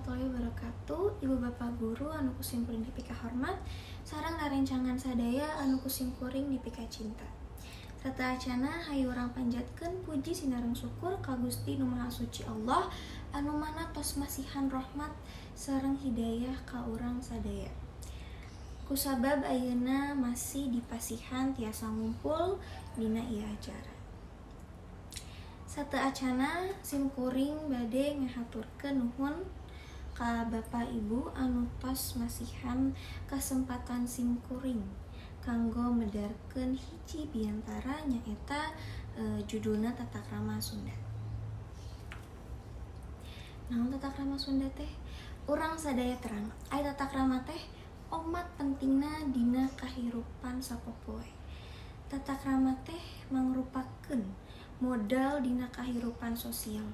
Warahmatullahi wabarakatuh. Ibu bapak guru anu ku simkuring dipikahormat sareng rerencangan sadaya anu ku simkuring dipikacinta. Sateuacana, hayu urang panjatkeun puji sinareng syukur ka Gusti Nu Maha Suci Allah anu mana tos masihan rahmat sareng hidayah ka urang sadaya. Kusabab ayeuna masih dipasihan tiasa ngumpul dina ieu acara. Sateuacana, simkuring bade ngahaturkeun nuhun ka Bapak Ibu anu tos masihan kasempatan simkuring kanggo medarkeun hiji biantara, nyaeta judulna Tata Krama Sunda. Naon tata krama Sunda teh? Urang sadaya terang, ari tata krama teh omat pentingna dina kahirupan sapopoe. Tata krama teh mangrupakeun modal dina kahirupan sosial.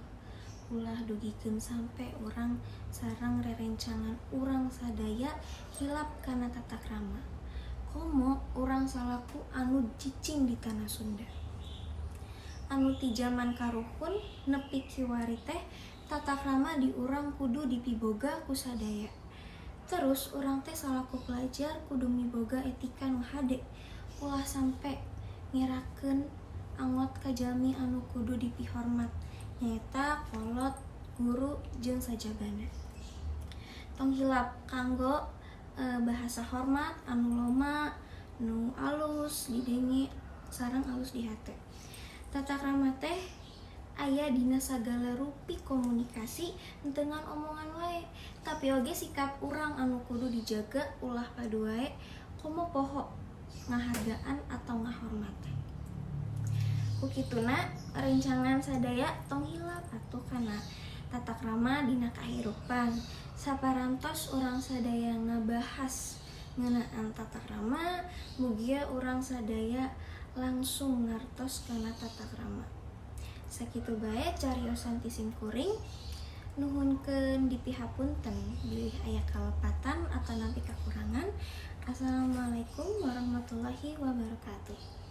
Ulah dugikeun sampe urang sareng rerencangan urang sadaya hilap kana tata krama. Komo urang salaku anu cicing di tanah Sunda. Anu ti jaman karuhun nepi kiwari teh tata krama di urang kudu dipiboga ku sadaya. Terus urang teh salaku pelajar kudu miboga etika nu hade, ulah sampe ngerakeun angot ka jalmi anu kudu dipihormat, nyaeta kolot, guru, jeung sajabana. Tong hilap kanggo bahasa hormat anu loma, nu alus didenge sareng alus di hate. Tata krama teh aya dina sagala rupi komunikasi, henteu ngan omongan wae, tapi oge sikap urang anu kudu dijaga ulah padu wae, komo poho ngahargaan atau ngahormatan. Ku kituna, rencangan sadaya, tong hilap atuh kana tata krama dina kahirupan. Saparantos urang sadaya ngabahas ngeunaan tata krama, mugia urang sadaya langsung ngartos kana tata krama. Sakitu bae cariosan ti simkuring. Nuhunkeun dipihapunten bilih aya kalepatan atanapi kakurangan. Assalamualaikum warahmatullahi wabarakatuh.